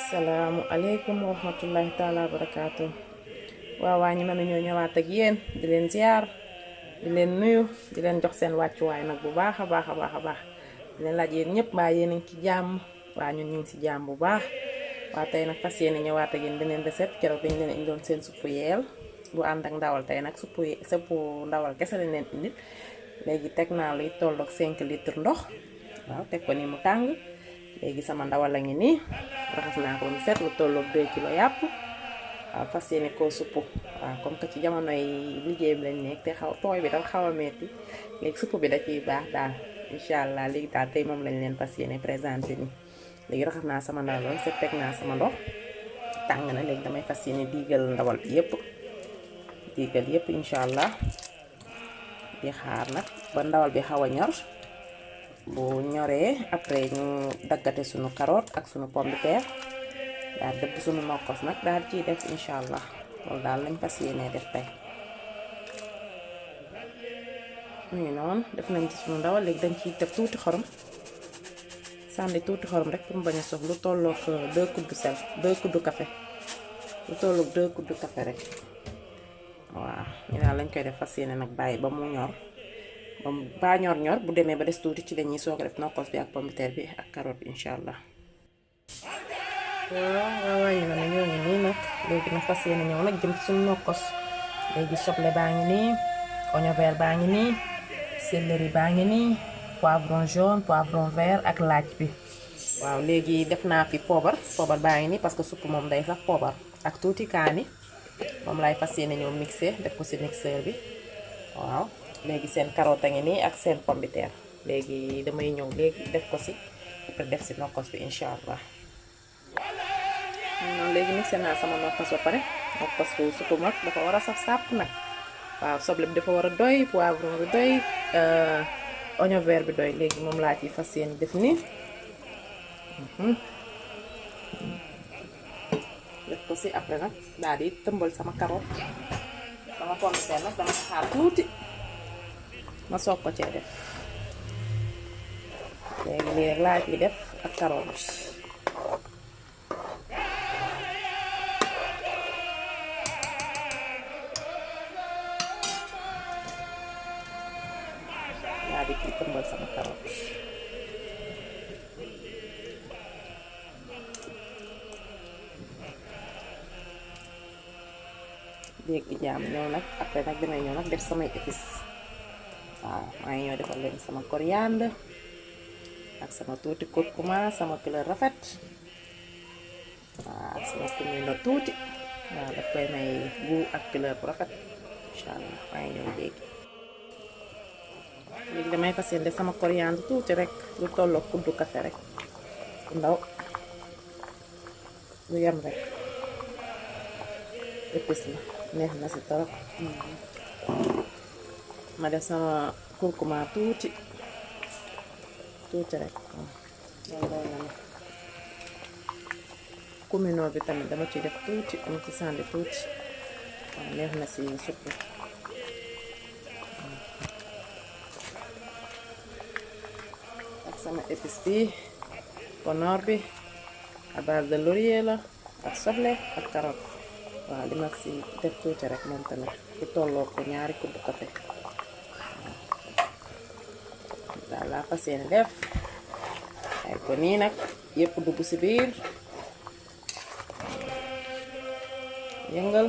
Asalaamualeykum wa rahmatullahi taala wa barakaatu. waa ñu mën ñoo ñëwaat ak yéen di leen ziar di leen nuyu di leen jox seen wàccuwaay nag bu baax a baax di leen laaj yéen ñëpp mbaa yéen a ngi ci jàmm. waa ñun ñu ngi ci jàmm bu baax. waa tey nag fas yéene ñëwaat ak yéen beneen recette keroog bi ñu leen indiloon seen suppu yeel bu ànd ak ndawal. tey nag suppu ndawal kese lañ leen indil. léegi teg naa luy tolloog 5 litres ndox. waaw teg ko ni mu tàng. léegi sama ndawal la ngi nii raxas naa ko mu set lu tolloog 2 kilo yàpp. waaw fas yéene koo suppu. waaw comme que ci jamonoy liggéey bi lañ nekk te tooy bi dafa xaw a metti léegi suppu bi da ciy baax daal incha allah. léegi daal tey moom lañ leen fas yéene présenté nii. léegi raxas naa sama ndawal set teg naa sama ndox tàng na. léegi damay fas yéene diigal ndawal bi yépp incha allah. di xaar nag ba ndawal bi xaw a ñor. bu ñoree après ñu daggate suñu carotte ak suñu pomme de terre daal dëbb suñu nokkos nag daal ciy def incha allah. loolu daal lañ fas yéenee def tey. muy noonu def nañ ci suñu ndawal. léegi dañ ciy teg tuuti xorom sànni tuuti xorom rek pour mu bañ a sox lu tolloog 2 kuddus sel 2 kuddus café lu tolloog 2 kuddus café rek. waaw ñu daal lañ koy def fas yéene nag bàyyi ba mu ñor ba ñor bu demee ba des tuuti ci lañuy soog a def nokkos bi ak pomme de terre bi ak carotte bi incha allah. waaw ñu ne ñoo ngi nii nag léegi nag fas yéene ñëw nag jëm ci suñu nokkos. léegi soble baa ngi nii oignon vert baa ngi nii céleri baa ngi nii poivron jaune poivron vert ak laaj bi. waaw léegi def naa fi poobar baa ngi nii parce que supp moom day sax poobar ak tuuti kaani moom lay fas yéene ñëw mixé def ko ci mixeur bi. waaw léegi seen carotte a ngi nii ak seen pomme de terre. léegi damay ñëw léegi def ko ci après def ci nokkos bi incha allah. léegi mixé naa sama nokkos ba pare. nokkos bu suppu mag dafa war a saf sàpp nag. waaw soble bi dafa war a doy poivron bi doy oignon vert bi doy. léegi moom laa ci fas yéene def nii. def ko ci après nag daal di tëmbal sama carotte sama pomme de terre nag dama xaar tuuti ma soog ko cee def. léegi lii rek laa ciy def ak carotte bi. daal di ciy tëmbal sama carotte. léegi jaam ñëw nag après nag damay ñëw nag def samay épices. waaw maa ngi ñëw defal leen sama coriandre ak sama tuuti curcuma sama couleur rafet. waaw ak sama cumin tuuti. waaw daf koy may goût ak couleur bu rafet incha allah. maa ngi ñëw léegi damay fas yéene def sama coriandre tuuti rek lu tolloo kuddu café rek bu ndaw lu yem rek. épice la neex na ci torop. ma def sama curcuma tuuti rek. loolu doy na ma. cumino bi tamit dama ci def tuuti am ci sànni tuuti. waaw neex na ci suppu. ak sama épice bi ponor bi à base de laurier la ak soble ak carotte. waaw li ma ci def tuuti rek moom tamit lu tolloo ko 2 kuddu café. daal laa fas yéene def ay ko nii nag yépp dugg ci biir yëngal.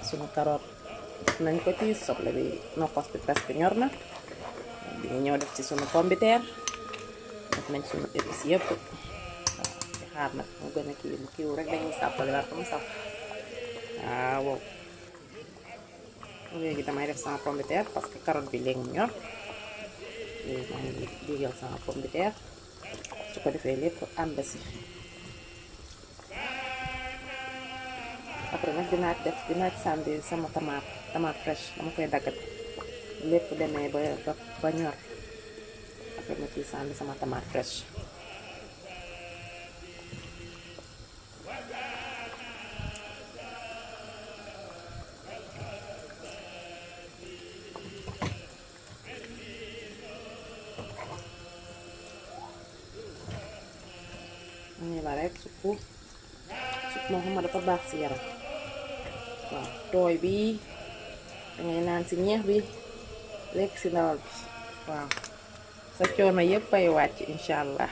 sunu carotte nañ ko ci soble bi nokkos bi presque ñor na. bi ñu ñëw def ci sunu pomme de terre def nañ sunu épices yépp. waaw di xaar nag mu gën a kiiw rek dañuy sàppale waat mu sàpp. waaw léegi damay def sama pomme de terre parce que carotte bi léegi mu ñor. léegi maa ngi digal sama pomme de terre su ko defee lépp ànd si. après nag dinaa ci sànni sama tomate fraîche dama koy daggat lépp demee ba ñor. après ma ciy sànni sama tomate fraîche. nii la rek suppu supp moo xam ne dafa baax si yaram waaw tooy bi dangay naan si ñeex bi lekk si ndawal bi waaw sa coono yépp ay wàcc incha allah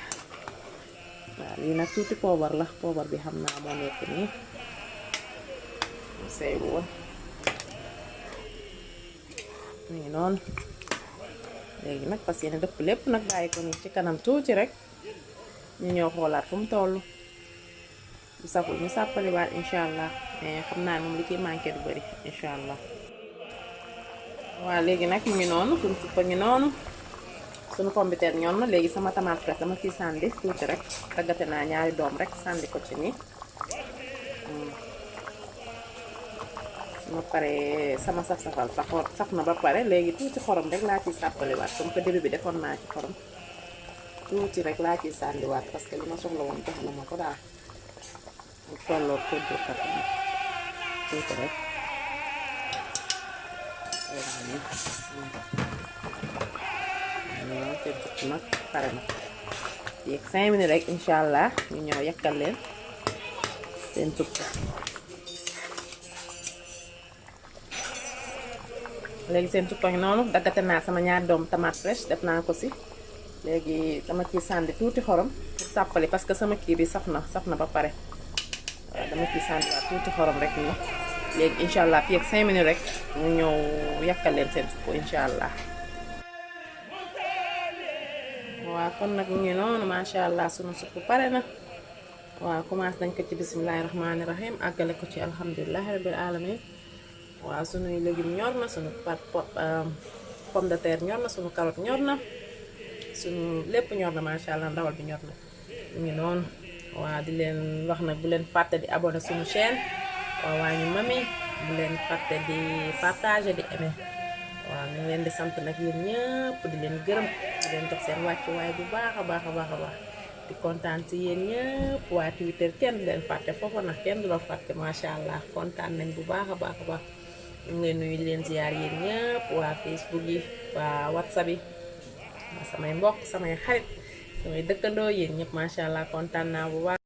waaw lii nag tuuti poobar la poobar bi xam naa moo nekk nii sey woon nii noonu léegi nag parce que dëpp lépp nag bàyyi ko nii ci kanam tuuti rek ñu ñëw xoolaat fu mu toll bu saful ñu sàppaliwaat incha allah mais xam naa moom li ciy manqué du bari incha allah waaw léegi nag mu ngi noonu suñu suppa ngi noonu suñu pombiteer ñoom na léegi sama tomate fraîche dama ciy sànni tuuti rek daggate naa ñaari doom rek sànni ko ci nii ma pare sama saf-safal saf na ba pare léegi tuuti xorom rek laa ciy sàppaliwaat comme que début bi defoon naa ci xorom tuuti rek laa ciy sànniwaat parce que li ma soxla woon jox na ma ko daal mu tolloo poudre kat tuuti rek te jukk nag pare na yeeg 5 minutes rek incha allah ñu ñëw yakkal leen seen supp léegi seen suppa ngi noonu daggate naa sama ñaari doom tomate fraîche def naa ko si léegi dama ciy sànni tuuti xorom pour sàppali parce que sama kii bi saf na ba pare waaw dama ciy sànni waat tuuti xorom rek nii léegi incha allah fii ak 5 minutes rek ñu ñëw yakkal leen seen supp incha allah waaw kon nag mu ngi noonu macha allah sunu supp pare na waaw commencé nañ ko ci bismillahi rahmaani rahim àggale ko ci alhamdulilahi rabbil alamin waaw sunuy légume ñor na sunu pomme de terre ñor na sunu carotte ñor na sunu lépp ñor na macha allah ndawal bi ñor na mu ngi noonu waaw di leen wax nag bu leen fàtte di abonné sunu chaîne waaw waa ñu mami bu leen fàtte di partager di aimer waaw ñu ngi leen di sant nag yéen ñëpp di leen gërëm di leen jox seen wàccuwaay bu baax a baax a baax a baax di kontaan si yéen ñëpp waa Twitter kenn du leen fàtte foofu nag kenn du la fàtte macha allah kontaan nañ bu baax a baax a baax ñu ngi leen nuyu di leen ziar yéen ñëpp waa Facebook yi waa WhatsApp yi waa samay mbokk samay xarit samay dëkkandoo yéen ñëpp macha allah kontaan naa bu baax.